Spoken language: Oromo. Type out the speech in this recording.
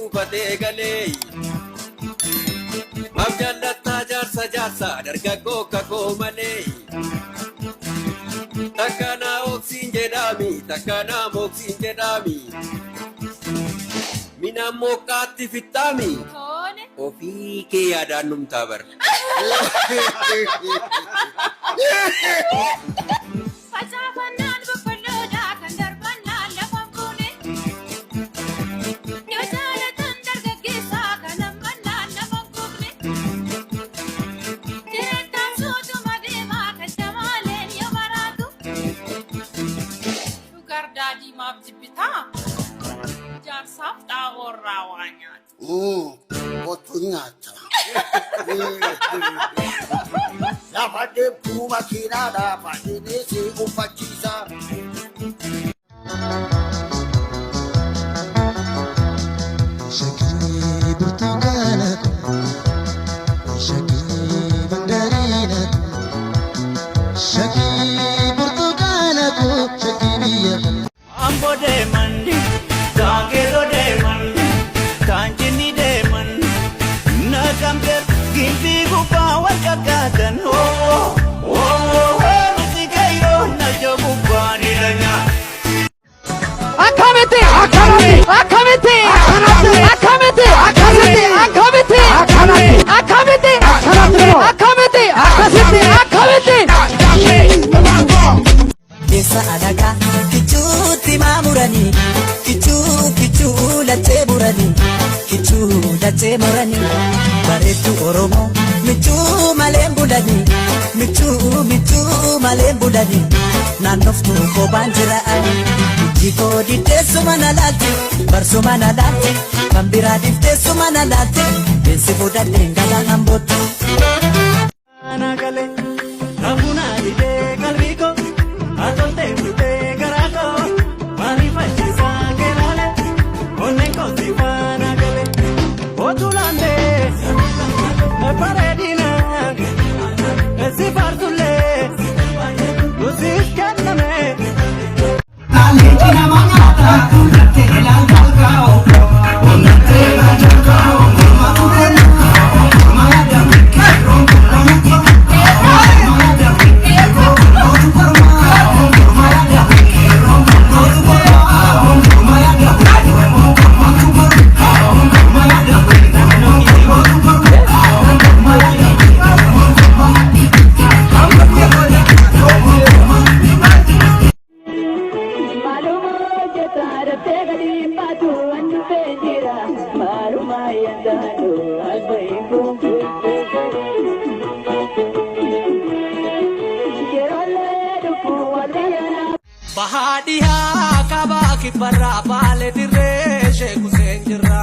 buufatee galee. Maaf jaallattaa jaarsa jaarsa dargaggoo kakoo malee. Takka naa oksiin jedhaami takka naa moksiin jedhaami. Minaan moqqaatti fixxaami. Tole. Ofii kee yaadaan numtaa bara. Facaafannaan boqqolloodha kan darbannaan lafaan fuune. Yoo jaalatan dargaggeessaa kan hammannaan lafa hin kuufne. Jireettaan suutuma deemaa kan jamaaleen yoo maraatu. Shugar daadii maaf jibbitaa? Jaarsaaf xaa'oorraa waa nyaatu. Kottu nyaata. Lafa deemtuu makiinaadha baay'inni si uffachiisa. Shakii burtukaana shakii mandariina shakii burtukaana shakii biyya. Ambo deeman, Daangeeroo deeman, Kaanjinni deeman, Naqamtee gimbii gubbaa wal qaqqaatan. Nuti kayroo naja gubbaa ni dhanya. Akkamitti akkanatti akkamitti akkanatti akkamitti akkasitti akkamitti akkanatti akkamitti akkanatti akkamitti akkasitti akkamitti. Keessa alagaa kichuutti maamuranii kichuu kichuu lachee muranii kichuu lachee muranii bareedduu Oromoo michuu malee bulanii michuu michuu malee bulanii naannoftuu kophaan jira ijji koo diddeessuma na laalti barsuma na laalti kan biraa difteessuma na laalti beessi fudhadheen gala hambootti. Nagale, raafuna didee qalbii koo, atoltee futee garaa koo, maaliifachiisaa keelaale, onneen koo si faana gale. Otulandee, bareedina, si faarsullee, siif kenname. Leenci nama nyaata, onnatti ilaalcha kaa'u. Onnatti ilaalcha kaa'u, morma tureen morma yaadamu, morma yaadamu, morma yaadamu, morma yaadamu, morma yaadamu, morma yaadamu. Maaluma hojjetaa daftee gadi hin baatu waan dhufee jira. Maaluma yaadaadhu as bahi kun. Yeroo dhufu wal Bahaa dhihaa kabaa kibbarraa baalee dirree sheeku seen jirra.